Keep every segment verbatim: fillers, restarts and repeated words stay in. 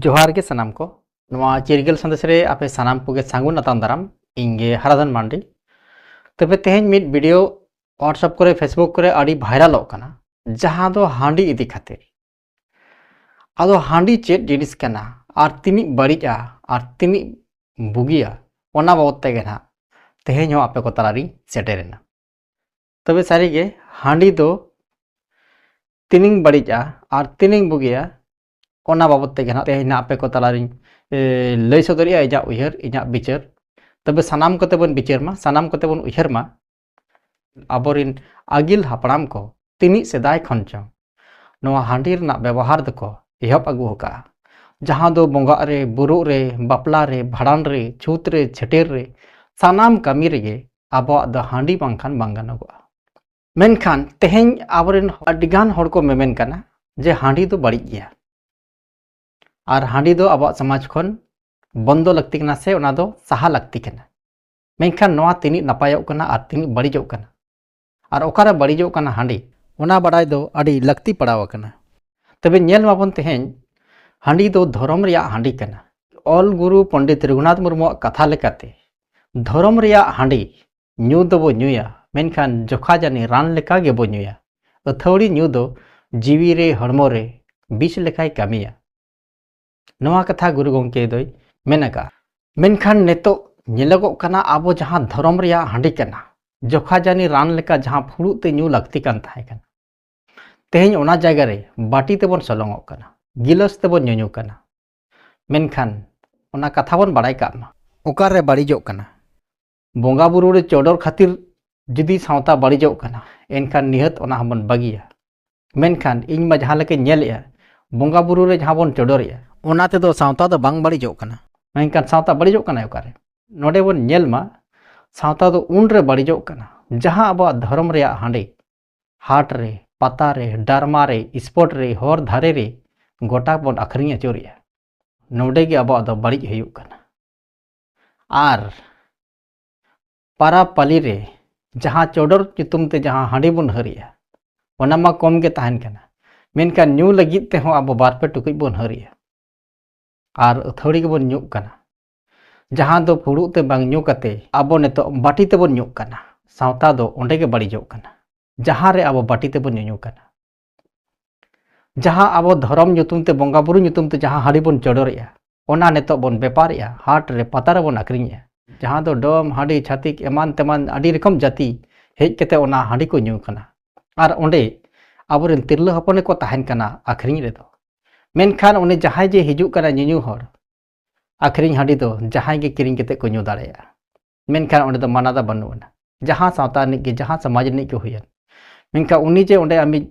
ᱡᱚᱦᱟᱨ ᱜᱮ ᱥᱟᱱᱟᱢ ᱠᱚ᱾ ᱱᱚᱣᱟ ᱪᱤᱨᱜᱟᱹᱞ ᱥᱟᱸᱫᱮᱥ ᱨᱮ ᱟᱯᱮ ᱥᱟᱱᱟᱢ ᱠᱚᱜᱮ ᱥᱟᱹᱜᱩᱱ ᱟᱛᱟᱝ ᱫᱟᱨᱟᱢ᱾ ᱤᱧ ᱜᱮ ᱦᱟᱨᱟᱫᱷᱚᱱ ᱢᱟᱱᱰᱤ᱾ ᱛᱚᱵᱮ ᱛᱮᱦᱮᱧ ᱢᱤᱫ ᱵᱷᱤᱰᱤᱭᱳ WhatsApp ᱠᱚᱨᱮ, Facebook ᱠᱚᱨᱮ ᱟᱹᱰᱤ ᱵᱷᱟᱭᱨᱟᱞᱚᱜ ᱠᱟᱱᱟ, ᱡᱟᱦᱟᱸ ᱫᱚ ᱦᱟᱺᱰᱤ ᱤᱫᱤ ᱠᱷᱟᱹᱛᱤᱨ᱾ ᱟᱫᱚ ᱦᱟᱺᱰᱤ ᱪᱮᱫ ᱡᱤᱱᱤᱥ ᱠᱟᱱᱟ ᱟᱨ ᱛᱤᱱᱤᱡ ᱵᱟᱹᱲᱤᱡᱼᱟ ᱟᱨ ᱛᱤᱱᱤᱡ ᱵᱩᱜᱤᱭᱟ, ᱚᱱᱟ ᱵᱟᱵᱚᱫ ᱛᱮᱜᱮ ᱱᱟᱦᱟᱜ ᱛᱮᱦᱮᱧ ᱦᱚᱸ ᱟᱯᱮ ᱠᱚ ᱛᱟᱞᱟᱨᱤᱧ ᱥᱮᱴᱮᱨᱮᱱᱟ᱾ ᱛᱚᱵᱮ ᱥᱟᱹᱨᱤᱜᱮ ᱦᱟᱺᱰᱤ ᱫᱚ ᱛᱤᱱᱤᱝ ᱵᱟᱹᱲᱤᱡᱼᱟ ᱟᱨ ᱛᱤᱱᱤᱝ ᱵᱩᱜᱤᱭᱟ, ᱚᱱᱟ ᱵᱟᱵᱚᱫ ᱛᱮᱜᱮ ᱱᱟᱦᱟᱜ ᱛᱮᱦᱮᱧ ᱱᱟᱦᱟᱜ ᱟᱯᱮ ᱠᱚ ᱛᱟᱞᱟᱨᱤᱧ, ᱮ, ᱞᱟᱹᱭ ᱥᱚᱫᱚᱨᱮᱜᱼᱟ ᱤᱧᱟᱹᱜ ᱩᱭᱦᱟᱹᱨ, ᱤᱧᱟᱹᱜ ᱵᱤᱪᱟᱹᱨ᱾ ᱛᱚᱵᱮ ᱥᱟᱱᱟᱢ ᱠᱚᱛᱮ ᱵᱚᱱ ᱵᱤᱪᱟᱹᱨ ᱢᱟ, ᱥᱟᱱᱟᱢ ᱠᱚᱛᱮ ᱵᱚᱱ ᱩᱭᱦᱟᱹᱨ ᱢᱟ, ᱟᱵᱚᱨᱤᱱ ᱟᱹᱜᱤᱞ ᱦᱟᱯᱲᱟᱢ ᱠᱚ ᱛᱤᱱᱤᱡ ᱥᱮᱫᱟᱭ ᱠᱷᱚᱱ ᱪᱚᱝ ᱱᱚᱣᱟ ᱦᱟᱺᱰᱤ ᱨᱮᱱᱟᱜ ᱵᱮᱵᱚᱦᱟᱨ ᱫᱚᱠᱚ ᱮᱦᱚᱵ ᱟᱹᱜᱩ ᱟᱠᱟᱫᱼᱟ, ᱡᱟᱦᱟᱸ ᱫᱚ ᱵᱚᱸᱜᱟᱜ ᱨᱮ, ᱵᱩᱨᱩᱜ ᱨᱮ, ᱵᱟᱯᱞᱟ ᱨᱮ, ᱵᱷᱟᱸᱰᱟᱱ ᱨᱮ, ᱪᱷᱩᱛ ᱨᱮ, ᱪᱷᱟᱹᱴᱭᱟᱹᱨ ᱨᱮ, ᱥᱟᱱᱟᱢ ᱠᱟᱹᱢᱤ ᱨᱮᱜᱮ ᱟᱵᱚᱣᱟᱜ ᱫᱚ ᱦᱟᱺᱰᱤ ᱵᱟᱝᱠᱷᱟᱱ ᱵᱟᱝ ᱜᱟᱱᱚᱜᱚᱜᱼᱟ᱾ ᱢᱮᱱᱠᱷᱟᱱ ᱛᱮᱦᱮᱧ ᱟᱵᱚᱨᱮᱱ ᱟᱹᱰᱤᱜᱟᱱ ᱦᱚᱲ ᱠᱚ ᱢᱮᱢᱮᱱ ᱠᱟᱱᱟ ᱡᱮ ᱦᱟᱺᱰᱤ ᱫᱚ ᱵᱟᱹᱲᱤᱡ ᱜᱮᱭᱟ ᱟᱨ ᱦᱟᱺᱰᱤ ᱫᱚ ᱟᱵᱚᱣᱟᱜ ᱥᱚᱢᱟᱡᱽ ᱠᱷᱚᱱ ᱵᱚᱱᱫᱚ ᱞᱟᱹᱠᱛᱤ ᱠᱟᱱᱟ ᱥᱮ ᱚᱱᱟ ᱫᱚ ᱥᱟᱦᱟ ᱞᱟᱹᱠᱛᱤ ᱠᱟᱱᱟ᱾ ᱢᱮᱱᱠᱷᱟᱱ ᱱᱚᱣᱟ ᱛᱤᱱᱟᱹᱜ ᱱᱟᱯᱟᱭᱚᱜ ᱠᱟᱱᱟ ᱟᱨ ᱛᱤᱱᱟᱹᱜ ᱵᱟᱹᱲᱤᱡᱚᱜ ᱠᱟᱱᱟ ᱟᱨ ᱚᱠᱟᱨᱮ ᱵᱟᱹᱲᱤᱡᱚᱜ ᱠᱟᱱᱟ ᱦᱟᱺᱰᱤ, ᱚᱱᱟ ᱵᱟᱰᱟᱭ ᱫᱚ ᱟᱹᱰᱤ ᱞᱟᱹᱠᱛᱤ ᱯᱟᱲᱟᱣ ᱟᱠᱟᱱᱟ᱾ ᱛᱚᱵᱮ ᱧᱮᱞ ᱢᱟᱵᱚᱱ ᱛᱮᱦᱮᱧ, ᱦᱟᱺᱰᱤ ᱫᱚ ᱫᱷᱚᱨᱚᱢ ᱨᱮᱭᱟᱜ ᱦᱟᱺᱰᱤ ᱠᱟᱱᱟ᱾ ᱚᱞ ᱜᱩᱨᱩ ᱯᱚᱱᱰᱤᱛ ᱨᱚᱜᱷᱩᱱᱟᱛᱷ ᱢᱩᱨᱢᱩᱣᱟᱜ ᱠᱟᱛᱷᱟ ᱞᱮᱠᱟᱛᱮ, ᱫᱷᱚᱨᱚᱢ ᱨᱮᱭᱟᱜ ᱦᱟᱺᱰᱤ ᱧᱩ ᱫᱚᱵᱚ ᱧᱩᱭᱟ, ᱢᱮᱱᱠᱷᱟᱱ ᱡᱚᱠᱷᱟ ᱡᱟᱹᱱᱤ ᱨᱟᱱ ᱞᱮᱠᱟ ᱜᱮᱵᱚ ᱧᱩᱭᱟ᱾ ᱟᱹᱛᱷᱟᱹᱣᱲᱤ ᱧᱩ ᱫᱚ ᱡᱤᱣᱤ ᱨᱮ, ᱦᱚᱲᱢᱚ ᱨᱮ ᱵᱤᱥ ᱞᱮᱠᱟᱭ ᱠᱟᱹᱢᱤᱭᱟ᱾ ᱱᱚᱣᱟ ᱠᱟᱛᱷᱟ ᱜᱩᱨᱩ ᱜᱚᱢᱠᱮ ᱫᱚᱭ ᱢᱮᱱ ᱟᱠᱟᱫᱼᱟ᱾ ᱢᱮᱱᱠᱷᱟᱱ ᱱᱤᱛᱚᱜ ᱧᱮᱞᱚᱜᱚᱜ ᱠᱟᱱᱟ, ᱟᱵᱚ ᱡᱟᱦᱟᱸ ᱫᱷᱚᱨᱚᱢ ᱨᱮᱭᱟᱜ ᱦᱟᱺᱰᱤ ᱠᱟᱱᱟ, ᱡᱚᱠᱷᱟ ᱡᱟᱹᱱᱤ ᱨᱟᱱ ᱞᱮᱠᱟ ᱡᱟᱦᱟᱸ ᱯᱷᱩᱲᱩᱜ ᱛᱮ ᱧᱩ ᱞᱟᱹᱠᱛᱤ ᱠᱟᱱ ᱛᱟᱦᱮᱸ ᱠᱟᱱᱟ, ᱛᱮᱦᱮᱧ ᱚᱱᱟ ᱡᱟᱭᱜᱟ ᱨᱮ ᱵᱟᱹᱴᱤ ᱛᱮᱵᱚᱱ ᱥᱚᱞᱚᱝᱚᱜ ᱠᱟᱱᱟ, ᱜᱤᱞᱟᱹᱥ ᱛᱮᱵᱚᱱ ᱧᱩᱧᱩ ᱠᱟᱱᱟ᱾ ᱢᱮᱱᱠᱷᱟᱱ ᱚᱱᱟ ᱠᱟᱛᱷᱟ ᱵᱚᱱ ᱵᱟᱲᱟᱭ ᱠᱟᱜ ᱢᱟ, ᱚᱠᱟᱨᱮ ᱵᱟᱹᱲᱤᱡᱚᱜ ᱠᱟᱱᱟ? ᱵᱚᱸᱜᱟ ᱵᱩᱨᱩ ᱨᱮ ᱪᱚᱰᱚᱨ ᱠᱷᱟᱹᱛᱤᱨ ᱡᱩᱫᱤ ᱥᱟᱶᱛᱟ ᱵᱟᱹᱲᱤᱡᱚᱜ ᱠᱟᱱᱟ, ᱮᱱᱠᱷᱟᱱ ᱱᱤᱦᱟᱹᱛ ᱚᱱᱟ ᱦᱚᱸᱵᱚᱱ ᱵᱟᱹᱜᱤᱭᱟ᱾ ᱢᱮᱱᱠᱷᱟᱱ ᱤᱧ ᱢᱟ ᱡᱟᱦᱟᱸ ᱞᱮᱠᱟᱧ ᱧᱮᱞᱮᱜᱼᱟ, ᱵᱚᱸᱜᱟ ᱵᱩᱨᱩ ᱨᱮ ᱡᱟᱦᱟᱸ ᱵᱚᱱ ᱪᱚᱰᱚᱨᱮᱜᱼᱟ, ᱚᱱᱟ ᱛᱮᱫᱚ ᱥᱟᱶᱛᱟ ᱫᱚ ᱵᱟᱝ ᱵᱟᱹᱲᱤᱡᱚᱜ ᱠᱟᱱᱟ᱾ ᱢᱮᱱᱠᱷᱟᱱ ᱥᱟᱶᱛᱟ ᱵᱟᱹᱲᱤᱡᱚᱜ ᱠᱟᱱᱟ ᱚᱠᱟᱨᱮ? ᱱᱚᱰᱮ ᱵᱚᱱ ᱧᱮᱞ ᱢᱟ, ᱥᱟᱶᱛᱟ ᱫᱚ ᱩᱱᱨᱮ ᱵᱟᱹᱲᱤᱡᱚᱜ ᱠᱟᱱᱟ, ᱡᱟᱦᱟᱸ ᱟᱵᱚᱣᱟᱜ ᱫᱷᱚᱨᱚᱢ ᱨᱮᱭᱟᱜ ᱦᱟᱺᱰᱤ ᱦᱟᱴ ᱨᱮ, ᱯᱟᱛᱟ ᱨᱮ, ᱰᱟᱨᱢᱟ ᱨᱮ, ᱥᱯᱚᱴ ᱨᱮ, ᱦᱚᱨ ᱫᱷᱟᱨᱮ ᱨᱮ ᱜᱚᱴᱟ ᱵᱚᱱ ᱟᱹᱠᱷᱨᱤᱧ ᱟᱹᱪᱩᱨᱮᱜᱼᱟ᱾ ᱱᱚᱰᱮ ᱜᱮ ᱟᱵᱚᱣᱟᱜ ᱫᱚ ᱵᱟᱹᱲᱤᱡ ᱦᱩᱭᱩᱜ ᱠᱟᱱᱟ᱾ ᱟᱨ ᱯᱟᱨᱟᱵᱽ ᱯᱟᱹᱞᱤ ᱨᱮ ᱡᱟᱦᱟᱸ ᱪᱚᱰᱚᱨ ᱧᱩᱛᱩᱢ ᱛᱮ ᱡᱟᱦᱟᱸ ᱦᱟᱺᱰᱤ ᱵᱚᱱ ᱦᱟᱹᱨᱮᱜᱼᱟ, ᱚᱱᱟ ᱢᱟ ᱠᱚᱢ ᱜᱮ ᱛᱟᱦᱮᱱ ᱠᱟᱱᱟ, ᱢᱮᱱᱠᱷᱟᱱ ᱧᱩ ᱞᱟᱹᱜᱤᱫ ᱛᱮᱦᱚᱸ ᱟᱵᱚ ᱵᱟᱨ ᱯᱮ ᱴᱩᱠᱩᱡ ᱵᱚᱱ ᱦᱟᱹᱨᱮᱜᱼᱟ᱾ ᱟᱨ ᱟᱹᱛᱷᱟᱹᱣᱲᱤ ᱜᱮᱵᱚᱱ ᱧᱩᱜ ᱠᱟᱱᱟ᱾ ᱡᱟᱦᱟᱸ ᱫᱚ ᱯᱷᱩᱲᱩᱜ ᱛᱮ ᱵᱟᱝ ᱧᱩ ᱠᱟᱛᱮ ᱟᱵᱚ ᱱᱤᱛᱚᱜ ᱵᱟᱹᱴᱤ ᱛᱮᱵᱚᱱ ᱧᱩᱜ ᱠᱟᱱᱟ᱾ ᱥᱟᱶᱛᱟ ᱫᱚ ᱚᱸᱰᱮ ᱜᱮ ᱵᱟᱹᱲᱤᱡᱚᱜ ᱠᱟᱱᱟ, ᱡᱟᱦᱟᱸ ᱨᱮ ᱟᱵᱚ ᱵᱟᱹᱴᱤ ᱛᱮᱵᱚᱱ ᱧᱩᱧᱩ ᱠᱟᱱᱟ᱾ ᱡᱟᱦᱟᱸ ᱟᱵᱚ ᱫᱷᱚᱨᱚᱢ ᱧᱩᱛᱩᱢ ᱛᱮ, ᱵᱚᱸᱜᱟ ᱵᱩᱨᱩ ᱧᱩᱛᱩᱢ ᱛᱮ ᱡᱟᱦᱟᱸ ᱦᱟᱺᱰᱤ ᱵᱚᱱ ᱪᱚᱰᱚᱨᱮᱜᱼᱟ, ᱚᱱᱟ ᱱᱤᱛᱚᱜ ᱵᱚᱱ ᱵᱮᱯᱟᱨᱮᱜᱼᱟ, ᱦᱟᱴ ᱨᱮ ᱯᱟᱛᱟ ᱨᱮᱵᱚᱱ ᱟᱹᱠᱷᱨᱤᱧᱮᱜᱼᱟ᱾ ᱡᱟᱦᱟᱸ ᱫᱚ ᱰᱚᱢ, ᱦᱟᱺᱰᱤ, ᱪᱷᱟᱹᱛᱤᱠ ᱮᱢᱟᱱ ᱛᱮᱢᱟᱱ ᱟᱹᱰᱤ ᱨᱚᱠᱚᱢ ᱡᱟᱹᱛᱤ ᱦᱮᱡ ᱠᱟᱛᱮ ᱚᱱᱟ ᱦᱟᱺᱰᱤ ᱠᱚ ᱧᱩ ᱠᱟᱱᱟ᱾ ᱟᱨ ᱚᱸᱰᱮ ᱟᱵᱚᱨᱮᱱ ᱛᱤᱨᱞᱟᱹ ᱦᱚᱯᱚᱱ ᱜᱮᱠᱚ ᱛᱟᱦᱮᱱ ᱠᱟᱱᱟ ᱟᱹᱠᱷᱨᱤᱧ ᱨᱮᱫᱚ᱾ ᱢᱮᱱᱠᱷᱟᱱ ᱩᱱᱤ ᱡᱟᱦᱟᱸᱭ ᱡᱮ ᱦᱤᱡᱩᱜ ᱠᱟᱱᱟ ᱧᱩᱧᱩ ᱦᱚᱲ, ᱟᱹᱠᱷᱨᱤᱧ ᱦᱟᱺᱰᱤ ᱫᱚ ᱡᱟᱦᱟᱸᱭ ᱜᱮ ᱠᱤᱨᱤᱧ ᱠᱟᱛᱮ ᱠᱚ ᱧᱩ ᱫᱟᱲᱮᱭᱟᱜᱼᱟ᱾ ᱢᱮᱱᱠᱷᱟᱱ ᱚᱸᱰᱮ ᱫᱚ ᱢᱟᱱᱟ ᱫᱚ ᱵᱟᱹᱱᱩᱜ ᱟᱱᱟ, ᱡᱟᱦᱟᱸ ᱥᱟᱶᱛᱟ ᱨᱤᱱᱤᱡ ᱜᱮ, ᱡᱟᱦᱟᱸ ᱥᱚᱢᱟᱡᱽ ᱨᱤᱱᱤᱡ ᱜᱮ ᱦᱩᱭᱮᱱ᱾ ᱢᱮᱱᱠᱷᱟᱱ ᱩᱱᱤ ᱡᱮ ᱚᱸᱰᱮ ᱟᱢᱤᱡ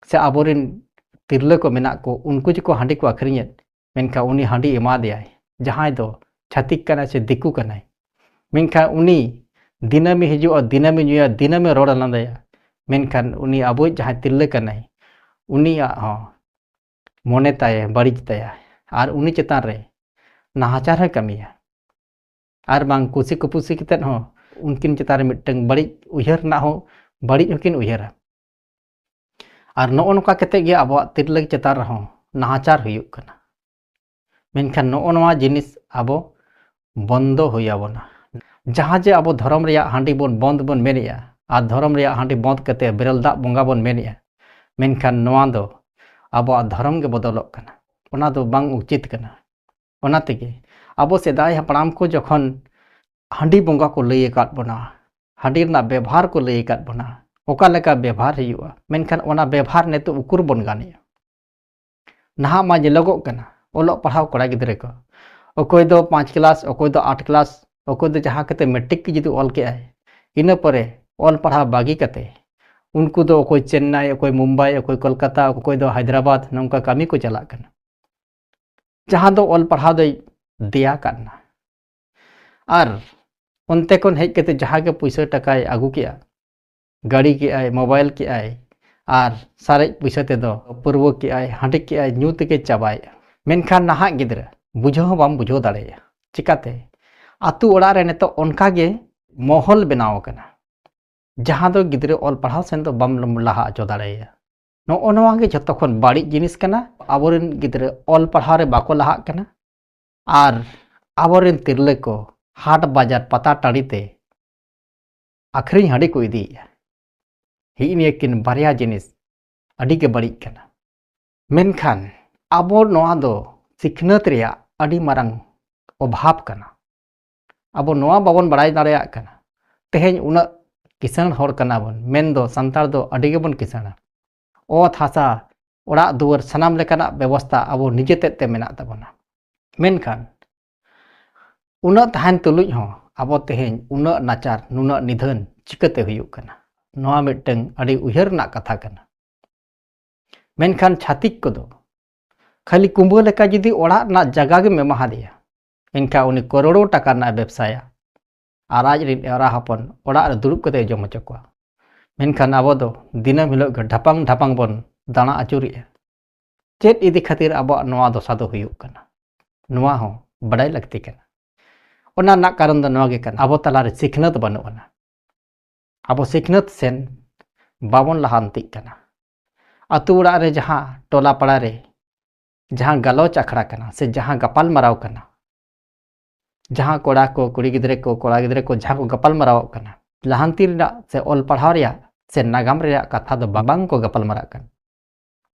ᱥᱮ ᱟᱵᱚᱨᱮᱱ ᱛᱤᱨᱞᱟᱹ ᱠᱚ ᱢᱮᱱᱟᱜ ᱠᱚ, ᱩᱱᱠᱩ ᱡᱮᱠᱚ ᱦᱟᱺᱰᱤ ᱠᱚ ᱟᱹᱠᱷᱨᱤᱧᱮᱫ, ᱢᱮᱱᱠᱷᱟᱱ ᱩᱱᱤ ᱦᱟᱺᱰᱤ ᱮᱢᱟ ᱫᱮᱭᱟᱭ, ᱡᱟᱦᱟᱸᱭ ᱫᱚ ᱪᱷᱟᱹᱛᱤᱠ ᱠᱟᱱᱟᱭ ᱥᱮ ᱫᱤᱠᱩ ᱠᱟᱱᱟᱭ᱾ ᱢᱮᱱᱠᱷᱟᱱ ᱩᱱᱤ ᱫᱤᱱᱟᱹᱢᱮ ᱦᱤᱡᱩᱜᱼᱟ, ᱫᱤᱱᱟᱹᱢᱮ ᱧᱩᱭᱟ, ᱫᱤᱱᱟᱹᱢᱮ ᱨᱚᱲ ᱞᱟᱸᱫᱟᱭᱟ᱾ ᱢᱮᱱᱠᱷᱟᱱ ᱩᱱᱤ ᱟᱵᱚᱭᱤᱡ ᱡᱟᱦᱟᱸᱭ ᱛᱤᱨᱞᱟᱹ ᱠᱟᱱᱟᱭ, ᱩᱱᱤᱭᱟᱜ ᱦᱚᱸ ᱢᱚᱱᱮ ᱛᱟᱭ ᱵᱟᱹᱲᱤᱡ ᱛᱟᱭᱟ ᱟᱨ ᱩᱱᱤ ᱪᱮᱛᱟᱱ ᱨᱮ ᱱᱟᱦᱟᱪᱟᱨ ᱦᱚᱸᱭ ᱠᱟᱹᱢᱤᱭᱟ᱾ ᱟᱨ ᱵᱟᱝ ᱠᱩᱥᱤ ᱠᱩᱯᱩᱥᱤ ᱠᱟᱛᱮᱫ ᱦᱚᱸ ᱩᱱᱠᱤᱱ ᱪᱮᱛᱟᱱ ᱨᱮ ᱢᱤᱫᱴᱟᱝ ᱵᱟᱹᱲᱤᱡ ᱩᱭᱦᱟᱹᱨ ᱨᱮᱱᱟᱜ ᱦᱚᱸ ᱵᱟᱹᱲᱤᱡ ᱦᱚᱸᱠᱤᱱ ᱩᱭᱦᱟᱹᱨᱟ᱾ ᱟᱨ ᱱᱚᱜᱼᱚ ᱱᱚᱝᱠᱟ ᱠᱟᱛᱮᱫ ᱜᱮ ᱟᱵᱚᱣᱟᱜ ᱛᱤᱨᱞᱟᱹ ᱪᱮᱛᱟᱱ ᱨᱮᱦᱚᱸ ᱱᱟᱦᱟᱪᱟᱨ ᱦᱩᱭᱩᱜ ᱠᱟᱱᱟ᱾ ᱢᱮᱱᱠᱷᱟᱱ ᱱᱚᱜᱼᱚ ᱱᱚᱣᱟ ᱡᱤᱱᱤᱥ ᱟᱵᱚ ᱵᱚᱱᱫᱚ ᱦᱩᱭ ᱟᱵᱚᱱᱟ᱾ ᱡᱟᱦᱟᱸ ᱡᱮ ᱟᱵᱚ ᱫᱷᱚᱨᱚᱢ ᱨᱮᱭᱟᱜ ᱦᱟᱺᱰᱤ ᱵᱚᱱ ᱵᱚᱱᱫ ᱵᱚᱱ ᱢᱮᱱᱮᱜᱼᱟ ᱟᱨ ᱫᱷᱚᱨᱚᱢ ᱨᱮᱭᱟᱜ ᱦᱟᱺᱰᱤ ᱵᱚᱱᱫ ᱠᱟᱛᱮ ᱵᱮᱨᱮᱞ ᱫᱟᱜ ᱵᱚᱸᱜᱟ ᱵᱚᱱ ᱢᱮᱱᱮᱜᱼᱟ, ᱢᱮᱱᱠᱷᱟᱱ ᱱᱚᱣᱟ ᱫᱚ ᱟᱵᱚᱣᱟᱜ ᱫᱷᱚᱨᱚᱢ ᱜᱮ ᱵᱚᱫᱚᱞᱚᱜ ᱠᱟᱱᱟ᱾ ᱚᱱᱟ ᱫᱚ ᱵᱟᱝ ᱩᱪᱤᱛ ᱠᱟᱱᱟ᱾ ᱚᱱᱟ ᱛᱮᱜᱮ ᱟᱵᱚ ᱥᱮᱫᱟᱭ ᱦᱟᱯᱲᱟᱢ ᱠᱚ ᱡᱚᱠᱷᱚᱱ ᱦᱟᱺᱰᱤ ᱵᱚᱸᱜᱟ ᱠᱚ ᱞᱟᱹᱭ ᱟᱠᱟᱫ ᱵᱚᱱᱟ, ᱦᱟᱺᱰᱤ ᱨᱮᱱᱟᱜ ᱵᱮᱵᱷᱟᱨ ᱠᱚ ᱞᱟᱹᱭ ᱟᱠᱟᱫ ᱵᱚᱱᱟ, ᱚᱠᱟ ᱞᱮᱠᱟ ᱵᱮᱵᱷᱟᱨ ᱦᱩᱭᱩᱜᱼᱟ, ᱢᱮᱱᱠᱷᱟᱱ ᱚᱱᱟ ᱵᱮᱵᱷᱟᱨ ᱱᱤᱛᱚᱜ ᱩᱠᱩᱨ ᱵᱚᱱ ᱜᱟᱱᱮᱜᱼᱟ? ᱱᱟᱦᱟᱜ ᱢᱟ ᱧᱮᱞᱚᱜᱚᱜ ᱠᱟᱱᱟ, ᱚᱞᱚᱜ ᱯᱟᱲᱦᱟᱣ ᱠᱚᱲᱟ ᱜᱤᱫᱽᱨᱟᱹ ᱠᱚ, ᱚᱠᱚᱭ ᱫᱚ ᱯᱟᱸᱪ ᱠᱞᱟᱥ, ᱚᱠᱚᱭ ᱫᱚ ᱟᱴ ᱠᱞᱟᱥ, ᱚᱠᱚᱭ ᱫᱚ ᱡᱟᱦᱟᱸ ᱠᱟᱛᱮ ᱢᱮᱴᱨᱤᱠ ᱜᱮ ᱡᱩᱫᱤ ᱚᱞ ᱠᱮᱜᱼᱟᱭ, ᱤᱱᱟᱹ ᱯᱚᱨᱮ ᱚᱞ ᱯᱟᱲᱦᱟᱣ ᱵᱟᱹᱜᱤ ᱠᱟᱛᱮ ᱩᱱᱠᱩ ᱫᱚ ᱚᱠᱚᱭ ᱪᱮᱱᱱᱟᱭ, ᱚᱠᱚᱭ ᱢᱩᱢᱵᱟᱭ, ᱚᱠᱚᱭ ᱠᱳᱞᱠᱟᱛᱟ, ᱚᱠᱚᱭ ᱫᱚ ᱦᱟᱭᱫᱨᱟᱵᱟᱫᱽ, ᱱᱚᱝᱠᱟ ᱠᱟᱹᱢᱤ ᱠᱚ ᱪᱟᱞᱟᱜ ᱠᱟᱱᱟ᱾ ᱡᱟᱦᱟᱸ ᱫᱚ ᱚᱞ ᱯᱟᱲᱦᱟᱣ ᱫᱚᱭ ᱫᱮᱭᱟ ᱠᱟᱫ ᱱᱟ᱾ ᱟᱨ ᱚᱱᱛᱮ ᱠᱷᱚᱱ ᱦᱮᱡ ᱠᱟᱛᱮ ᱡᱟᱦᱟᱸ ᱜᱮ ᱯᱩᱭᱥᱟᱹ ᱴᱟᱠᱟᱭ ᱟᱹᱜᱩ ᱠᱮᱜᱼᱟ, ᱜᱟᱹᱰᱤ ᱠᱮᱜᱼᱟᱭ, ᱢᱳᱵᱟᱭᱤᱞ ᱠᱮᱜᱼᱟᱭ, ᱟᱨ ᱥᱟᱨᱮᱡ ᱯᱩᱭᱥᱟᱹ ᱛᱮᱫᱚ ᱯᱟᱹᱨᱣᱟᱹ ᱠᱮᱜᱼᱟᱭ, ᱦᱟᱺᱰᱤ ᱠᱮᱜᱼᱟᱭ, ᱧᱩ ᱛᱮᱜᱮ ᱪᱟᱵᱟᱭᱮᱜᱼᱟ᱾ ᱢᱮᱱᱠᱷᱟᱱ ᱱᱟᱦᱟᱜ ᱜᱤᱫᱽᱨᱟᱹ ᱵᱩᱡᱷᱟᱹᱣ ᱦᱚᱸ ᱵᱟᱢ ᱵᱩᱡᱷᱟᱹᱣ ᱫᱟᱲᱮᱭᱟᱜᱼᱟ᱾ ᱪᱤᱠᱟᱛᱮ? ᱟᱛᱳ ᱚᱲᱟᱜ ᱨᱮ ᱱᱤᱛᱚᱜ ᱚᱱᱠᱟ ᱜᱮ ᱢᱚᱦᱚᱞ ᱵᱮᱱᱟᱣ ᱟᱠᱟᱱᱟ, ᱡᱟᱦᱟᱸ ᱫᱚ ᱜᱤᱫᱽᱨᱟᱹ ᱚᱞ ᱯᱟᱲᱦᱟᱣ ᱥᱮᱱ ᱫᱚ ᱵᱟᱢ ᱞᱟᱦᱟ ᱦᱚᱪᱚ ᱫᱟᱲᱮᱭᱟᱭᱟ᱾ ᱱᱚᱜᱼᱚ ᱱᱚᱣᱟ ᱜᱮ ᱡᱷᱚᱛᱚ ᱠᱷᱚᱱ ᱵᱟᱹᱲᱤᱡ ᱡᱤᱱᱤᱥ ᱠᱟᱱᱟ᱾ ᱟᱵᱚᱨᱮᱱ ᱜᱤᱫᱽᱨᱟᱹ ᱚᱞ ᱯᱟᱲᱦᱟᱣ ᱨᱮ ᱵᱟᱠᱚ ᱞᱟᱦᱟᱜ ᱠᱟᱱᱟ, ᱟᱨ ᱟᱵᱚᱨᱮᱱ ᱛᱤᱨᱞᱟᱹ ᱠᱚ ᱦᱟᱴ ᱵᱟᱡᱟᱨ ᱯᱟᱛᱟ ᱴᱟᱺᱰᱤ ᱛᱮ ᱟᱹᱠᱷᱨᱤᱧ ᱦᱟᱺᱰᱤ ᱠᱚ ᱤᱫᱤᱭᱮᱫᱼᱟ᱾ ᱦᱤᱜ ᱱᱤᱭᱟᱹ ᱠᱤᱱ ᱵᱟᱨᱭᱟ ᱡᱤᱱᱤᱥ ᱟᱹᱰᱤ ᱜᱮ ᱵᱟᱹᱲᱤᱡ ᱠᱟᱱᱟ᱾ ᱢᱮᱱᱠᱷᱟᱱ ᱟᱵᱚ ᱱᱚᱣᱟ ᱫᱚ ᱥᱤᱠᱷᱱᱟᱹᱛ ᱨᱮᱭᱟᱜ ᱟᱹᱰᱤ ᱢᱟᱨᱟᱝ ᱚᱵᱷᱟᱵᱽ ᱠᱟᱱᱟ᱾ ᱟᱵᱚ ᱱᱚᱣᱟ ᱵᱟᱵᱚᱱ ᱵᱟᱲᱟᱭ ᱫᱟᱲᱮᱭᱟᱜ ᱠᱟᱱᱟ᱾ ᱛᱮᱦᱮᱧ ᱩᱱᱟᱹᱜ ᱠᱤᱥᱟᱹᱬ ᱦᱚᱲ ᱠᱟᱱᱟ ᱵᱚᱱ, ᱢᱮᱱᱫᱚ ᱥᱟᱱᱛᱟᱲ ᱫᱚ ᱟᱹᱰᱤ ᱜᱮᱵᱚᱱ ᱠᱤᱥᱟᱹᱬᱟ᱾ ᱚᱛ ᱦᱟᱥᱟ, ᱚᱲᱟᱜ ᱫᱩᱣᱟᱹᱨ, ᱥᱟᱱᱟᱢ ᱞᱮᱠᱟᱱᱟᱜ ᱵᱮᱵᱚᱥᱛᱷᱟ ᱟᱵᱚ ᱱᱤᱡᱮ ᱛᱮᱫ ᱛᱮ ᱢᱮᱱᱟᱜ ᱛᱟᱵᱚᱱᱟ᱾ ᱢᱮᱱᱠᱷᱟᱱ ᱩᱱᱟᱹᱜ ᱛᱟᱦᱮᱱ ᱛᱩᱞᱩᱡ ᱦᱚᱸ ᱟᱵᱚ ᱛᱮᱦᱮᱧ ᱩᱱᱟᱹᱜ ᱱᱟᱪᱟᱨ, ᱱᱩᱱᱟᱹᱜ ᱱᱤᱫᱷᱟᱹᱱ ᱪᱤᱠᱟᱹᱛᱮ ᱦᱩᱭᱩᱜ ᱠᱟᱱᱟ? ᱱᱚᱣᱟ ᱢᱤᱫᱴᱟᱝ ᱟᱹᱰᱤ ᱩᱭᱦᱟᱹᱨ ᱨᱮᱱᱟᱜ ᱠᱟᱛᱷᱟ ᱠᱟᱱᱟ᱾ ᱢᱮᱱᱠᱷᱟᱱ ᱪᱷᱟᱹᱛᱤᱠ ᱠᱚᱫᱚ ᱠᱷᱟᱹᱞᱤ ᱠᱩᱢᱵᱟᱹ ᱞᱮᱠᱟ ᱡᱩᱫᱤ ᱚᱲᱟᱜ ᱨᱮᱱᱟᱜ ᱡᱟᱭᱜᱟ ᱜᱮᱢ ᱮᱢᱟ ᱦᱟᱫᱮᱭᱟ, ᱮᱱᱠᱷᱟᱱ ᱩᱱᱤ ᱠᱚᱨᱳᱲᱚ ᱴᱟᱠᱟ ᱨᱮᱱᱟᱜ ᱮ ᱵᱮᱵᱥᱟᱭᱟ ᱟᱨ ᱟᱡ ᱨᱤᱱ ᱮᱨᱟ ᱦᱚᱯᱚᱱ ᱚᱲᱟᱜ ᱨᱮ ᱫᱩᱲᱩᱵ ᱠᱟᱛᱮ ᱡᱚᱢ ᱦᱚᱪᱚ ᱠᱚᱣᱟ᱾ ᱢᱮᱱᱠᱷᱟᱱ ᱟᱵᱚ ᱫᱚ ᱫᱤᱱᱟᱹᱢ ᱦᱤᱞᱳᱜ ᱜᱮ ᱰᱷᱟᱯᱟᱝ ᱰᱷᱟᱯᱟᱝ ᱵᱚᱱ ᱫᱟᱬᱟ ᱟᱹᱪᱩᱨᱮᱜᱼᱟ᱾ ᱪᱮᱫ ᱤᱫᱤ ᱠᱷᱟᱹᱛᱤᱨ ᱟᱵᱚᱣᱟᱜ ᱱᱚᱣᱟ ᱫᱚᱥᱟ ᱫᱚ ᱦᱩᱭᱩᱜ ᱠᱟᱱᱟ? ᱱᱚᱣᱟ ᱦᱚᱸ ᱵᱟᱰᱟᱭ ᱞᱟᱹᱠᱛᱤ ᱠᱟᱱᱟ᱾ ᱚᱱᱟ ᱨᱮᱱᱟᱜ ᱠᱟᱨᱚᱱ ᱫᱚ ᱱᱚᱣᱟ ᱜᱮ ᱠᱟᱱᱟ, ᱟᱵᱚ ᱛᱟᱞᱟᱨᱮ ᱥᱤᱠᱷᱱᱟᱹᱛ ᱵᱟᱹᱱᱩᱜ ᱟᱱᱟ᱾ ᱟᱵᱚ ᱥᱤᱠᱷᱱᱟᱹᱛ ᱥᱮᱱ ᱵᱟᱵᱚᱱ ᱞᱟᱦᱟᱱᱛᱤᱜ ᱠᱟᱱᱟ᱾ ᱟᱛᱳ ᱚᱲᱟᱜ ᱨᱮ, ᱡᱟᱦᱟᱸ ᱴᱚᱞᱟ ᱯᱟᱲᱟ ᱨᱮ ᱡᱟᱦᱟᱸ ᱜᱟᱞᱚᱪ ᱟᱠᱷᱲᱟ ᱠᱟᱱᱟ ᱥᱮ ᱡᱟᱦᱟᱸ ᱜᱟᱯᱟᱞ ᱢᱟᱨᱟᱣ ᱠᱟᱱᱟ, ᱡᱟᱦᱟᱸ ᱠᱚᱲᱟ ᱠᱚ, ᱠᱩᱲᱤ ᱜᱤᱫᱽᱨᱟᱹ ᱠᱚ, ᱠᱚᱲᱟ ᱜᱤᱫᱽᱨᱟᱹ ᱠᱚ ᱡᱟᱦᱟᱸ ᱠᱚ ᱜᱟᱯᱟᱞ ᱢᱟᱨᱟᱣᱚᱜ ᱠᱟᱱᱟ, ᱞᱟᱦᱟᱱᱛᱤ ᱨᱮᱱᱟᱜ ᱥᱮ ᱚᱞ ᱯᱟᱲᱦᱟᱣ ᱨᱮᱭᱟᱜ ᱥᱮ ᱱᱟᱜᱟᱢ ᱨᱮᱭᱟᱜ ᱠᱟᱛᱷᱟ ᱫᱚ ᱵᱟᱝ ᱠᱚ ᱜᱟᱯᱟᱞ ᱢᱟᱨᱟᱜ ᱠᱟᱱᱟ᱾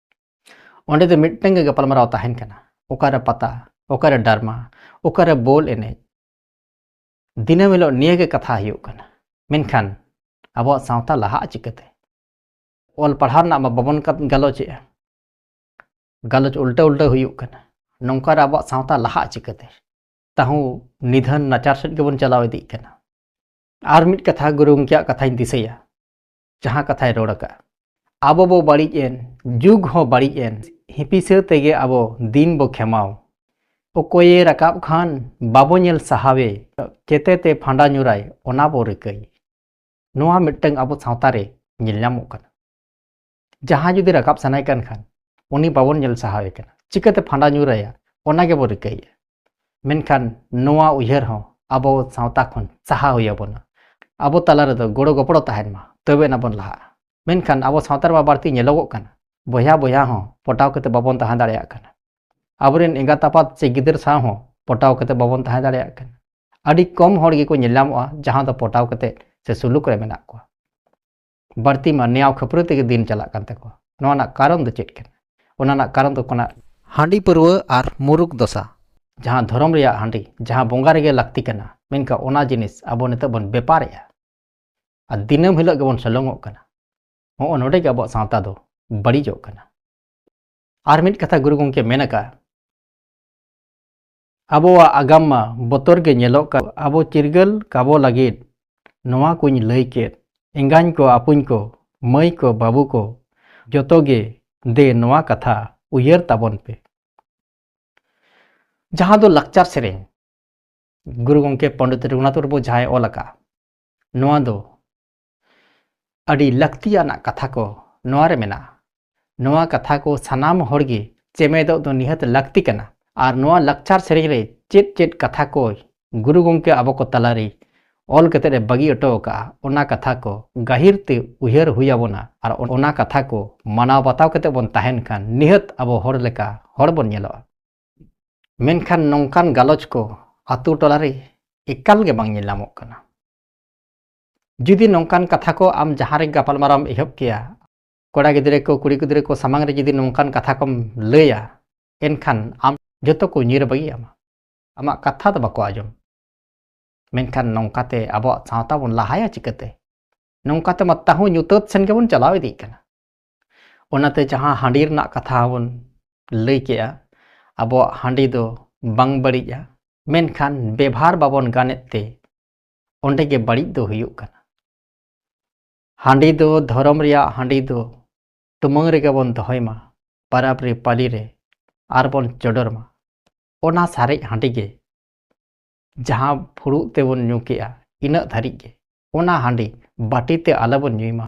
ᱚᱸᱰᱮ ᱫᱚ ᱢᱤᱫᱴᱟᱝ ᱜᱮ ᱜᱟᱯᱟᱞ ᱢᱟᱨᱟᱣ ᱛᱟᱦᱮᱱ ᱠᱟᱱᱟ, ᱚᱠᱟᱨᱮ ᱯᱟᱛᱟ, ᱚᱠᱟᱨᱮ ᱰᱨᱟᱢᱟ, ᱚᱠᱟᱨᱮ ᱵᱚᱞ ᱮᱱᱮᱡ᱾ ᱫᱤᱱᱟᱹᱢ ᱦᱤᱞᱳᱜ ᱱᱤᱭᱟᱹ ᱜᱮ ᱠᱟᱛᱷᱟ ᱦᱩᱭᱩᱜ ᱠᱟᱱᱟ᱾ ᱢᱮᱱᱠᱷᱟᱱ ᱟᱵᱚᱣᱟᱜ ᱥᱟᱶᱛᱟ ᱞᱟᱦᱟᱜᱼᱟ ᱪᱤᱠᱟᱹᱛᱮ? ᱚᱞ ᱯᱟᱲᱦᱟᱣ ᱨᱮᱱᱟᱜ ᱢᱟ ᱵᱟᱵᱚᱱ ᱠᱟᱛ-, ᱜᱟᱞᱚᱪᱮᱜᱼᱟ᱾ ᱜᱟᱞᱚᱪ ᱩᱞᱴᱟᱹ ᱩᱞᱴᱟᱹ ᱦᱩᱭᱩᱜ ᱠᱟᱱᱟ᱾ ᱱᱚᱝᱠᱟ ᱨᱮ ᱟᱵᱚᱣᱟᱜ ᱥᱟᱶᱛᱟ ᱞᱟᱦᱟᱜᱼᱟ ᱪᱤᱠᱟᱹᱛᱮ? ᱛᱟᱦᱩᱸ ᱱᱤᱫᱷᱟᱹᱱ ᱱᱟᱪᱟᱨ ᱥᱮᱫ ᱜᱮᱵᱚᱱ ᱪᱟᱞᱟᱣ ᱤᱫᱤᱜ ᱠᱟᱱᱟ᱾ ᱟᱨ ᱢᱤᱫ ᱠᱟᱛᱷᱟ ᱜᱩᱨᱩ ᱜᱚᱢᱠᱮᱭᱟᱜ ᱠᱟᱛᱷᱟᱧ ᱫᱤᱥᱟᱹᱭᱟ, ᱡᱟᱦᱟᱸ ᱠᱟᱛᱷᱟᱭ ᱨᱚᱲ ᱟᱠᱟᱫᱼᱟ, ᱟᱵᱚ ᱵᱚ ᱵᱟᱹᱲᱤᱡ ᱮᱱ, ᱡᱩᱜᱽ ᱦᱚᱸ ᱵᱟᱹᱲᱤᱡ ᱮᱱ, ᱦᱤᱯᱤᱥᱟᱹ ᱛᱮᱜᱮ ᱟᱵᱚ ᱫᱤᱱ ᱵᱚ ᱠᱷᱮᱢᱟᱣ᱾ ᱚᱠᱚᱭᱮ ᱨᱟᱠᱟᱵ ᱠᱷᱟᱱ ᱵᱟᱵᱚ ᱧᱮᱞ ᱥᱟᱦᱟᱣᱮ, ᱪᱮᱛᱮ ᱛᱮ ᱯᱷᱟᱸᱰᱟ ᱧᱩᱨᱟᱭ ᱚᱱᱟ ᱵᱚ ᱨᱤᱠᱟᱹᱭ᱾ ᱱᱚᱣᱟ ᱢᱤᱫᱴᱟᱝ ᱟᱵᱚ ᱥᱟᱶᱛᱟ ᱨᱮ ᱧᱮᱞ ᱧᱟᱢᱚᱜ ᱠᱟᱱᱟ᱾ ᱡᱟᱦᱟᱸ ᱡᱩᱫᱤ ᱨᱟᱠᱟᱵ ᱥᱟᱱᱟᱭᱮ ᱠᱟᱱ ᱠᱷᱟᱱ, ᱩᱱᱤ ᱵᱟᱵᱚᱱ ᱧᱮᱞ ᱥᱟᱦᱟᱣᱮ ᱠᱟᱱᱟ, ᱪᱤᱠᱟᱹᱛᱮ ᱯᱷᱟᱸᱰᱟ ᱧᱩᱨ ᱟᱭᱟ, ᱚᱱᱟ ᱜᱮᱵᱚ ᱨᱤᱠᱟᱹᱭᱮᱫᱼᱟ᱾ ᱢᱮᱱᱠᱷᱟᱱ ᱱᱚᱣᱟ ᱩᱭᱦᱟᱹᱨ ᱦᱚᱸ ᱟᱵᱚ ᱥᱟᱶᱛᱟ ᱠᱷᱚᱱ ᱥᱟᱦᱟ ᱦᱩᱭ ᱟᱵᱚᱱᱟ᱾ ᱟᱵᱚ ᱛᱟᱞᱟ ᱨᱮᱫᱚ ᱜᱚᱲᱚ ᱜᱚᱯᱚᱲᱚ ᱛᱟᱦᱮᱱ ᱢᱟ, ᱛᱚᱵᱮ ᱮᱱᱟ ᱵᱚᱱ ᱞᱟᱦᱟᱜᱼᱟ᱾ ᱢᱮᱱᱠᱷᱟᱱ ᱟᱵᱚ ᱥᱟᱶᱛᱟ ᱨᱮᱢᱟ ᱵᱟᱹᱲᱛᱤ ᱧᱮᱞᱚᱜᱚᱜ ᱠᱟᱱᱟ, ᱵᱚᱭᱦᱟ ᱵᱚᱭᱦᱟ ᱦᱚᱸ ᱯᱚᱴᱟᱣ ᱠᱟᱛᱮ ᱵᱟᱵᱚᱱ ᱛᱟᱦᱮᱸ ᱫᱟᱲᱮᱭᱟᱜ ᱠᱟᱱᱟ᱾ ᱟᱵᱚᱨᱮᱱ ᱮᱸᱜᱟᱛ ᱟᱯᱟᱛ ᱥᱮ ᱜᱤᱫᱟᱹᱨ ᱥᱟᱶ ᱦᱚᱸ ᱯᱚᱴᱟᱣ ᱠᱟᱛᱮ ᱵᱟᱵᱚᱱ ᱛᱟᱦᱮᱸ ᱫᱟᱲᱮᱭᱟᱜ ᱠᱟᱱᱟ᱾ ᱟᱹᱰᱤ ᱠᱚᱢ ᱦᱚᱲ ᱜᱮᱠᱚ ᱧᱮᱞ ᱧᱟᱢᱚᱜᱼᱟ ᱡᱟᱦᱟᱸ ᱫᱚ ᱯᱚᱴᱟᱣ ᱠᱟᱛᱮ ᱥᱮ ᱥᱩᱞᱩᱠ ᱨᱮ ᱢᱮᱱᱟᱜ ᱠᱚᱣᱟ᱾ ᱵᱟᱹᱲᱛᱤ ᱢᱟ ᱱᱮᱭᱟᱣ ᱠᱷᱟᱹᱯᱟᱹᱨᱤ ᱛᱮᱜᱮ ᱫᱤᱱ ᱪᱟᱞᱟᱜ ᱠᱟᱱ ᱛᱟᱠᱚᱣᱟ᱾ ᱱᱚᱣᱟ ᱨᱮᱱᱟᱜ ᱠᱟᱨᱚᱱ ᱫᱚ ᱪᱮᱫ ᱠᱟᱱᱟ? ᱚᱱᱟ ᱨᱮᱱᱟᱜ ᱠᱟᱨᱚᱱ ᱫᱚ ᱠᱟᱱᱟ ᱦᱟᱺᱰᱤ ᱯᱟᱹᱨᱣᱟᱹ ᱟᱨ ᱢᱩᱨᱩᱠ ᱫᱚᱥᱟ᱾ ᱡᱟᱦᱟᱸ ᱫᱷᱚᱨᱚᱢ ᱨᱮᱭᱟᱜ ᱦᱟᱺᱰᱤ, ᱡᱟᱦᱟᱸ ᱵᱚᱸᱜᱟ ᱨᱮᱜᱮ ᱞᱟᱹᱠᱛᱤ ᱠᱟᱱᱟ, ᱢᱮᱱᱠᱷᱟᱱ ᱚᱱᱟ ᱡᱤᱱᱤᱥ ᱟᱵᱚ ᱱᱤᱛᱚᱜ ᱵᱚᱱ ᱵᱮᱯᱟᱨᱮᱜᱼᱟ᱾ ᱟᱨ ᱫᱤᱱᱟᱹᱢ ᱦᱤᱞᱳᱜ ᱜᱮᱵᱚᱱ ᱥᱚᱞᱚᱝᱚᱜ ᱠᱟᱱᱟ᱾ ᱦᱚᱸᱜᱼᱚ ᱱᱚᱰᱮ ᱜᱮ ᱟᱵᱚᱣᱟᱜ ᱥᱟᱶᱛᱟ ᱫᱚ ᱵᱟᱹᱲᱤᱡᱚᱜ ᱠᱟᱱᱟ᱾ ᱟᱨ ᱢᱤᱫ ᱠᱟᱛᱷᱟ ᱜᱩᱨᱩ ᱜᱚᱢᱠᱮ ᱢᱮᱱ ᱟᱠᱟᱫᱼᱟ, ᱟᱵᱚᱣᱟᱜ ᱟᱜᱟᱢ ᱢᱟ ᱵᱚᱛᱚᱨ ᱜᱮ ᱧᱮᱞᱚᱜ ᱠᱟᱱ, ᱟᱵᱚ ᱪᱤᱨᱜᱟᱹᱞ ᱠᱟᱵᱚ ᱞᱟᱹᱜᱤᱫ ᱱᱚᱣᱟ ᱠᱚᱧ ᱞᱟᱹᱭ ᱠᱮᱫ᱾ ᱮᱸᱜᱟᱧ ᱠᱚ, ᱟᱹᱯᱩᱧ ᱠᱚ, ᱢᱟᱹᱭ ᱠᱚ, ᱵᱟᱹᱵᱩ ᱠᱚ, ᱡᱚᱛᱚ ᱜᱮ ᱫᱮ ᱱᱚᱣᱟ ᱠᱟᱛᱷᱟ ᱩᱭᱦᱟᱹᱨ ᱛᱟᱵᱚᱱ ᱯᱮ᱾ ᱡᱟᱦᱟᱸ ᱫᱚ ᱞᱟᱠᱪᱟᱨ ᱥᱮᱨᱮᱧ, ᱜᱩᱨᱩ ᱜᱚᱢᱠᱮ ᱯᱚᱱᱰᱤᱛ ᱨᱚᱜᱷᱩᱱᱟᱛᱷ ᱢᱩᱨᱢᱩ ᱡᱟᱦᱟᱸᱭ ᱚᱞ ᱟᱠᱟᱫᱼᱟ, ᱱᱚᱣᱟ ᱫᱚ ᱟᱹᱰᱤ ᱞᱟᱹᱠᱛᱤᱭᱟᱱᱟᱜ ᱠᱟᱛᱷᱟ ᱠᱚ ᱱᱚᱣᱟ ᱨᱮ ᱢᱮᱱᱟᱜᱼᱟ᱾ ᱱᱚᱣᱟ ᱠᱟᱛᱷᱟ ᱠᱚ ᱥᱟᱱᱟᱢ ᱦᱚᱲ ᱜᱮ ᱪᱮᱢᱮᱫᱚᱜ ᱫᱚ ᱱᱤᱦᱟᱹᱛ ᱞᱟᱹᱠᱛᱤ ᱠᱟᱱᱟ᱾ ᱟᱨ ᱱᱚᱣᱟ ᱞᱟᱠᱪᱟᱨ ᱥᱮᱨᱮᱧ ᱨᱮ ᱪᱮᱫ ᱪᱮᱫ ᱠᱟᱛᱷᱟ ᱠᱚ ᱜᱩᱨᱩ ᱜᱚᱢᱠᱮ ᱟᱵᱚ ᱠᱚ ᱛᱟᱞᱟᱨᱮ ᱚᱞ ᱠᱟᱛᱮ ᱮ ᱵᱟᱹᱜᱤ ᱦᱚᱴᱚ ᱟᱠᱟᱫᱼᱟ, ᱚᱱᱟ ᱠᱟᱛᱷᱟ ᱠᱚ ᱜᱟᱹᱦᱤᱨ ᱛᱮ ᱩᱭᱦᱟᱹᱨ ᱦᱩᱭ ᱟᱵᱚᱱᱟ ᱟᱨ ᱚᱱᱟ ᱠᱟᱛᱷᱟ ᱠᱚ ᱢᱟᱱᱟᱣ ᱵᱟᱛᱟᱣ ᱠᱟᱛᱮ ᱵᱚᱱ ᱛᱟᱦᱮᱱ ᱠᱷᱟᱱ ᱱᱤᱦᱟᱹᱛ ᱟᱵᱚ ᱦᱚᱲ ᱞᱮᱠᱟ ᱦᱚᱲ ᱵᱚᱱ ᱧᱮᱞᱚᱜᱼᱟ᱾ ᱢᱮᱱᱠᱷᱟᱱ ᱱᱚᱝᱠᱟᱱ ᱜᱟᱞᱚᱪ ᱠᱚ ᱟᱛᱳ ᱴᱚᱞᱟ ᱨᱮ ᱮᱠᱟᱞ ᱜᱮ ᱵᱟᱝ ᱧᱮᱞ ᱧᱟᱢᱚᱜ ᱠᱟᱱᱟ᱾ ᱡᱩᱫᱤ ᱱᱚᱝᱠᱟᱱ ᱠᱟᱛᱷᱟ ᱠᱚ ᱟᱢ ᱡᱟᱦᱟᱸ ᱨᱮ ᱜᱟᱯᱟᱞᱢᱟᱨᱟᱣ ᱮᱢ ᱮᱦᱚᱵ ᱠᱮᱭᱟ, ᱠᱚᱲᱟ ᱜᱤᱫᱽᱨᱟᱹ ᱠᱚ, ᱠᱩᱲᱤ ᱜᱤᱫᱽᱨᱟᱹ ᱠᱚ ᱥᱟᱢᱟᱝ ᱨᱮ ᱡᱩᱫᱤ ᱱᱚᱝᱠᱟᱱ ᱠᱟᱛᱷᱟ ᱠᱚᱢ ᱞᱟᱹᱭᱟ, ᱮᱱᱠᱷᱟᱱ ᱟᱢ ᱡᱚᱛᱚ ᱠᱚ ᱧᱤᱨ ᱵᱟᱹᱜᱤᱭᱟᱢᱟ᱾ ᱟᱢᱟᱜ ᱠᱟᱛᱷᱟ ᱫᱚ ᱵᱟᱠᱚ ᱟᱸᱡᱚᱢ᱾ ᱢᱮᱱᱠᱷᱟᱱ ᱱᱚᱝᱠᱟᱛᱮ ᱟᱵᱚᱣᱟᱜ ᱥᱟᱶᱛᱟ ᱵᱚᱱ ᱞᱟᱦᱟᱭᱟ ᱪᱤᱠᱟᱹᱛᱮ? ᱱᱚᱝᱠᱟᱛᱮ ᱢᱟ ᱛᱟᱹᱦᱩ ᱧᱩᱛᱟᱹᱛ ᱥᱮᱱ ᱜᱮᱵᱚᱱ ᱪᱟᱞᱟᱣ ᱤᱫᱤᱜ ᱠᱟᱱᱟ᱾ ᱚᱱᱟᱛᱮ ᱡᱟᱦᱟᱸ ᱦᱟᱺᱰᱤ ᱨᱮᱱᱟᱜ ᱠᱟᱛᱷᱟ ᱵᱚᱱ ᱞᱟᱹᱭ ᱠᱮᱜᱼᱟ, ᱟᱵᱚᱣᱟᱜ ᱦᱟᱺᱰᱤ ᱫᱚ ᱵᱟᱝ ᱵᱟᱹᱲᱤᱡᱼᱟ, ᱢᱮᱱᱠᱷᱟᱱ ᱵᱮᱵᱷᱟᱨ ᱵᱟᱵᱚᱱ ᱜᱟᱱᱮᱫ ᱛᱮ ᱚᱸᱰᱮ ᱜᱮ ᱵᱟᱹᱲᱤᱡ ᱫᱚ ᱦᱩᱭᱩᱜ ᱠᱟᱱᱟ᱾ ᱦᱟᱺᱰᱤ ᱫᱚ, ᱫᱷᱚᱨᱚᱢ ᱨᱮᱭᱟᱜ ᱦᱟᱺᱰᱤ ᱫᱚ ᱴᱩᱢᱟᱹᱝ ᱨᱮᱜᱮ ᱵᱚᱱ ᱫᱚᱦᱚᱭ ᱢᱟ, ᱯᱟᱨᱟᱵᱽ ᱨᱮ, ᱯᱟᱹᱞᱤ ᱨᱮ ᱟᱨ ᱵᱚᱱ ᱪᱚᱰᱚᱨ ᱢᱟ᱾ ᱚᱱᱟ ᱥᱟᱨᱮᱡ ᱦᱟᱺᱰᱤ ᱜᱮ ᱡᱟᱦᱟᱸ ᱯᱷᱩᱲᱩᱜ ᱛᱮᱵᱚᱱ ᱧᱩ ᱠᱮᱜᱼᱟ, ᱤᱱᱟᱹᱜ ᱫᱷᱟᱹᱨᱤᱡ ᱜᱮ᱾ ᱚᱱᱟ ᱦᱟᱺᱰᱤ ᱵᱟᱹᱴᱤ ᱛᱮ ᱟᱞᱚᱵᱚᱱ ᱧᱩᱭ ᱢᱟ᱾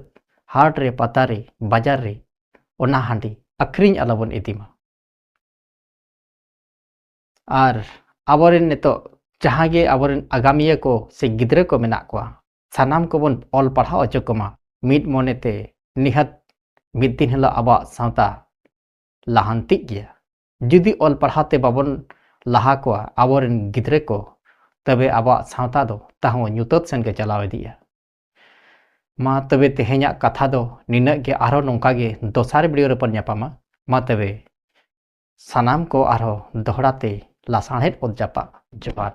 ᱦᱟᱴ ᱨᱮ, ᱯᱟᱛᱟ ᱨᱮ, ᱵᱟᱡᱟᱨ ᱨᱮ ᱚᱱᱟ ᱦᱟᱺᱰᱤ ᱟᱹᱠᱷᱨᱤᱧ ᱟᱞᱚᱵᱚᱱ ᱤᱫᱤ ᱢᱟ᱾ ᱟᱨ ᱟᱵᱚᱨᱮᱱ ᱱᱤᱛᱚᱜ ᱡᱟᱦᱟᱸ ᱜᱮ ᱟᱵᱚᱨᱮᱱ ᱟᱜᱟᱢᱤᱭᱟᱹ ᱠᱚ ᱥᱮ ᱜᱤᱫᱽᱨᱟᱹ ᱠᱚ ᱢᱮᱱᱟᱜ ᱠᱚᱣᱟ, ᱥᱟᱱᱟᱢ ᱠᱚᱵᱚᱱ ᱚᱞ ᱯᱟᱲᱦᱟᱣ ᱦᱚᱪᱚ ᱠᱚᱢᱟ᱾ ᱢᱤᱫ ᱢᱚᱱᱮᱛᱮ ᱱᱤᱦᱟᱹᱛ ᱢᱤᱫ ᱫᱤᱱ ᱦᱤᱞᱳᱜ ᱟᱵᱚᱣᱟᱜ ᱥᱟᱶᱛᱟ ᱞᱟᱦᱟᱱᱛᱤᱜ ᱜᱮᱭᱟ᱾ ᱡᱩᱫᱤ ᱚᱞ ᱯᱟᱲᱦᱟᱣ ᱛᱮ ᱵᱟᱵᱚᱱ ᱞᱟᱦᱟ ᱠᱚᱣᱟ ᱟᱵᱚᱨᱮᱱ ᱜᱤᱫᱽᱨᱟᱹ ᱠᱚ, ᱛᱚᱵᱮ ᱟᱵᱚᱣᱟᱜ ᱥᱟᱶᱛᱟ ᱫᱚ ᱛᱟᱦᱩᱸ ᱧᱩᱛᱟᱹᱛ ᱥᱮᱱ ᱜᱮ ᱪᱟᱞᱟᱣ ᱤᱫᱤᱜᱼᱟ᱾ ᱢᱟ ᱛᱚᱵᱮ ᱛᱮᱦᱮᱧᱟᱜ ᱠᱟᱛᱷᱟ ᱫᱚ ᱱᱤᱱᱟᱹᱜ ᱜᱮ, ᱟᱨᱦᱚᱸ ᱱᱚᱝᱠᱟ ᱜᱮ ᱫᱚᱥᱟᱨ video ᱨᱮᱵᱚᱱ ᱧᱟᱯᱟᱢᱟ᱾ ᱢᱟ ᱛᱚᱵᱮ ᱥᱟᱱᱟᱢ ᱠᱚ ᱟᱨᱦᱚᱸ ᱫᱚᱦᱲᱟ ᱛᱮ ᱞᱟᱥᱟᱬᱦᱮᱫ ᱚᱛ ᱡᱟᱯᱟᱜ ᱡᱚᱦᱟᱨ᱾